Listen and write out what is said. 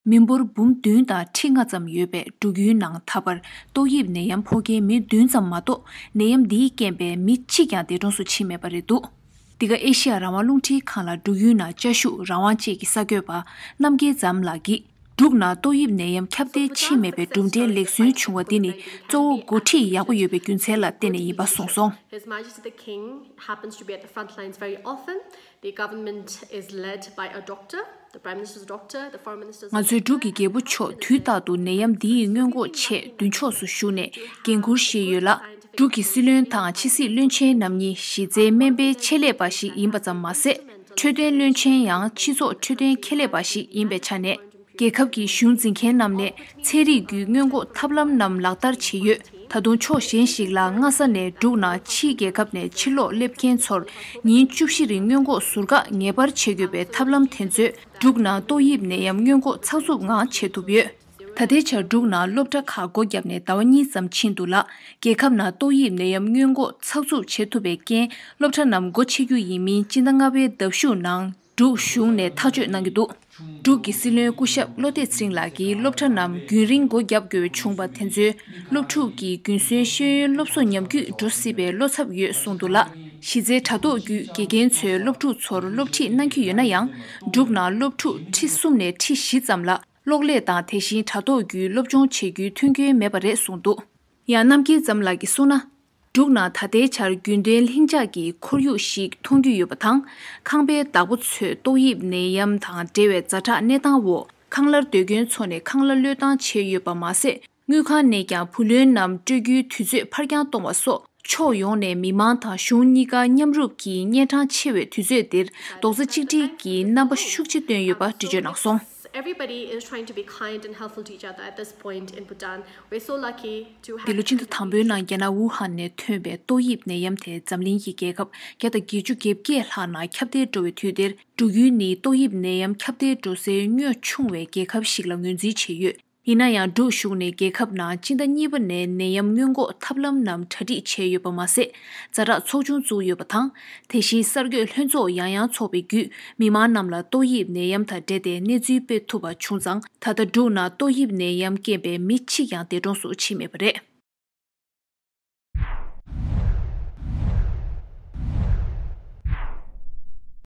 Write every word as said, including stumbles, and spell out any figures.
མི་འབོར་འབུམ་བདུན་དང་ཁྲི་ལྔ་ཙམ་ཡོད་པའི་འབྲུག་ཡུལ་ནང་ད་བར་ཏོག་དབྱིབས་ནད་ཡམས་ཕོག་མཁན་མི་བདུན་ཙམ་མ་གཏོགས། ནད་ཡམས་འདིའི་རྐྱེན་པས་མི་གཅིག་ཀྱང་འདས་གྲོངས་སུ་ཕྱིན་མེད་པ་རེད་འདུག་འདི་ག་ཨེ་ཤི་ཡ་རང་དབང་རླུང་འཕྲིན་ཁང་ལ་འབྲུག་ཡུལ་ནང་བཅའ་བཞུགས་རང་དབང་ཅེས་ཀྱི་གསར་འགོད་པ་རྣམ་རྒྱལ་འཛམ་ལགས་ཀྱིས། འབྲུག་ནང་ཏོག་དབྱིབས་ནད་ཡམས་ཁྱབ་གདལ་ཕྱིན་མེད་པའི་གྲུབ་འབྲས་ལེགས་སོན་བྱུང་བ་འདི་ནི་གཙོ་བོ་འགོ་ཁྲིད་ཡག་པོ་ཡོད་པའི་རྒྱུ་མཚན་ལ་བརྟེན་ནས་ཡིན་པ་གསུངས་སོང་། His Majesty the King happens to be at the front lines very often. The government is led by a doctor, the Prime Minister's doctor, the Foreign Minister's ང་ཚོའི་འབྲུག་གི་རྒྱལ་པོ་མཆོག་དུས་རྟག་ཏུ་ནད་ཡམས་འདིའི་སྔོན་འགོག་ཆེད་མདུན་ཕྱོགས་སུ་བཞུགས་ནས་འགན་འཁུར་བཞེས་ཡོད་ལ། འབྲུག་གི་སྲིད་བློན་དང་ཕྱི་སྲིད་བློན་ཆེན་རྣམ་གཉིས་གཞི་རྩའི་སྨན་པའི་ཆེད་ལས་པ་ཞིག་ཡིན་པ་ཙམ་མ་ཟད། འཕྲོད་བསྟེན་བློན་ཆེན་ཡང་སྤྱི་ཚོགས་འཕྲོད་བསྟེན་ཆེད་ལས་པ་ཞིག་ཡིན་པའི་ཆ་ནས། རྒྱལ་ཁབ་ཀྱི་གཞུང་འཛིན་མཁན་རྣམས་ནས་ཚན་རིག་བརྒྱུད་སྔོན་འགོག་ཐབས་ལམ་རྣམས་ལག་བསྟར་བྱས་ཡོད། ད་དུང་ཕྱོགས་གཞན་ཞིག་ལ་སྔ་ས་ནས་འབྲུག་ནང་ཕྱིའི་རྒྱལ་ཁབ་ནས་ཕྱིར་ལོག་སླེབས་མཁན་ཚོར་ཉིན་བཅུ་བཞི་རིང་སྔོན་འགོག་ཟུར་བཀག་ངེས་པར་བྱེད་དགོས་པའི་ཐབས་ལམ་དེ་ཚོས་འབྲུག་ནང་ཏོག་དབྱིབས་ནད་ཡམས་སྔོན་འགོག་ཚགས་ཚུད་ངང་བྱེད་ཐུབ་ཡོད། ད་ལྟའི་ཆར་འབྲུག་ནང་སློབ་གྲྭ་ཁག་སྒོ་བརྒྱབ་ནས་ཟླ་བ་གཉིས་ཙམ་ཕྱིན་འདུག་ལ། རྒྱལ་ཁབ་ནང་ཏོག་དབྱིབས་ནད་ཡམས་སྔོན་འགོག་ཚགས་ཚུད་བྱེད་ཐུབ་པའི་རྐྱེན། སློབ་གྲྭ་རྣམས་སྒོ་ཕྱེ་རྒྱུ་ཡིན་མིན་སྤྱི་ཟླ་ལྔ་པའི་ཟླ་གཞུག་ནང་འབྲུག་གཞུང་ནས་ཐག་གཅོད་གནང་གི་འདུག་འབྲུག་གི་སྲིད་བློན་སྐུ་ཞབས་བློ་གཏད་ཚེ་རིང་ལགས་ཀྱིས་སློབ་གྲྭ་རྣམས་རྒྱུན་རིང་སྒོ་བརྒྱབ་དགོས་བྱུང་བ་དེ་ཚོས་སློབ་ཕྲུག་གི་རྒྱུན་སྲོལ་ཤེས་ཡོན་སློབ་གསོ་ཉམས་རྒུད་འགྲོ་སྲིད་པའི་བློ་འཚབ་ཡོད་གསུངས་འདུག་ལ། གཞི་རྩའི་དྲ་ཐོག་བརྒྱུད་དགེ་རྒན་ཚོས་སློབ་ཕྲུག་ཚོར་སློབ་ཁྲིད་གནང་གི་ཡོད་ན་ཡང་། འབྲུག་ནང་སློབ་ཕྲུག་ཁྲི་གསུམ་ནས་ཁྲི་བཞི་ཙམ་ལ་གློག་ཀླད་དང་དེ་བཞིན་དྲ་ཐོག་བརྒྱུད་སློབ་སྦྱོང་བྱེད་རྒྱུའི་མཐུན་རྐྱེན་མེད་པ་རེད་གསུངས་འདུག་ཡང་རྣམ་རྒྱལ་འཛམ་ལགས་ཀྱིས་གསུངས་ན། འབྲུག་ནང་ད་ལྟའི་ཆར་རྒྱུན་ལྡན་ལྷིང་འཇགས་ཀྱི་ཁོར་ཡུག་ཞིག་མཐོང་རྒྱུ་ཡོད་པ་དང་། ཁང་པའི་བདག་པོ་ཚོས་ཏོག་དབྱིབས་ནད་ཡམས་དང་འབྲེལ་བའི་ཛ་དྲག་གནས་སྟངས་འོག་ཁང་གླར་སྡོད་མཁན་ཚོ་ནས་ཁང་གླ་གློད་བཏང་བྱས་ཡོད་པ་མ་ཟད། དངུལ་ཁང་ནས་ཀྱང་བུ་ལོན་རྣམས་སྤྲོད་རྒྱུའི་དུས་ཚོད་ཕར་འགྱངས་གཏོང་བ་སོགས། ཕྱོགས་ཡོངས་ནས་མི་མང་དང་གཞུང་གཉིས་ཀ་མཉམ་རུབ་ཀྱིས་གཉན་འཕྲང་ཆེ་བའི་དུས་ཚོད་འདིར་རྡོག་རྩ་གཅིག་སྒྲིལ་གྱིས་རྣམ་པ་ཤུགས་ཆེ་བཏོན་ཡོད་པ་འགྲེལ་བརྗོད་གནང་སོང་། Everybody is trying to be kind and helpful to each other at this point in Bhutan. We're so lucky to have འདི་ལོ་སྤྱི་ཟླ་དང་པོའི་ནང་རྒྱ་ནག་ཝུ་ཧན་ནས་ཐོན་པའི་ཏོག་དབྱིབས་ནད་ཡམས་དེ་འཛམ་གླིང་གི་རྒྱལ་ཁབ་བརྒྱ་དང་བརྒྱད་ཅུ་གྱ་བརྒྱད་ལྷག་ནང་ཁྱབ་གདལ་འགྲོ་བའི་དུས་འདིར། འབྲུག་ཡུལ་ནི་ཏོག་དབྱིབས་ནད་ཡམས་ཁྱབ་གདལ་འགྲོ་སའི་གཉོད་ཆུང་བའི་རྒྱལ་ཁབ་ཞིག་ལ་ངོས་འཛིན་བྱས་ཡོད། ཡིན་ན་ཡང་། འབྲུག་གཞུང་ནས་རྒྱལ་ཁབ་ནང་སྤྱི་ཟླ་གཉིས་པ་ནས་ནད་ཡམས་སྔོན་འགོག་ཐབས་ལམ་རྣམས་གྲ་སྒྲིག་བྱས་ཡོད་པ་མ་ཟད། ཛ་དྲག་ཚོགས་ཆུང་བཙུགས་ཡོད་པ་དང་། དེ་བཞིན་གསར་འགོད་ལྷན་ཚོགས་ཡང་ཡང་འཚོགས་པའི་བརྒྱུད། མི་མང་རྣམས་ལ་ཏོག་དབྱིབས་ནད་ཡམས་དང་འབྲེལ་ཏེ་གནས་ཚུལ་སྤེལ་ཐུབ་པ་བྱུང་ཙང་། ད་ལྟ་འབྲུག་ནང་ཏོག་དབྱིབས་ནད་ཡམས་རྐྱེན་པས་མི་གཅིག་ཀྱང་འདས་གྲོངས་སུ་ཕྱིན་མེད་པ་རེད།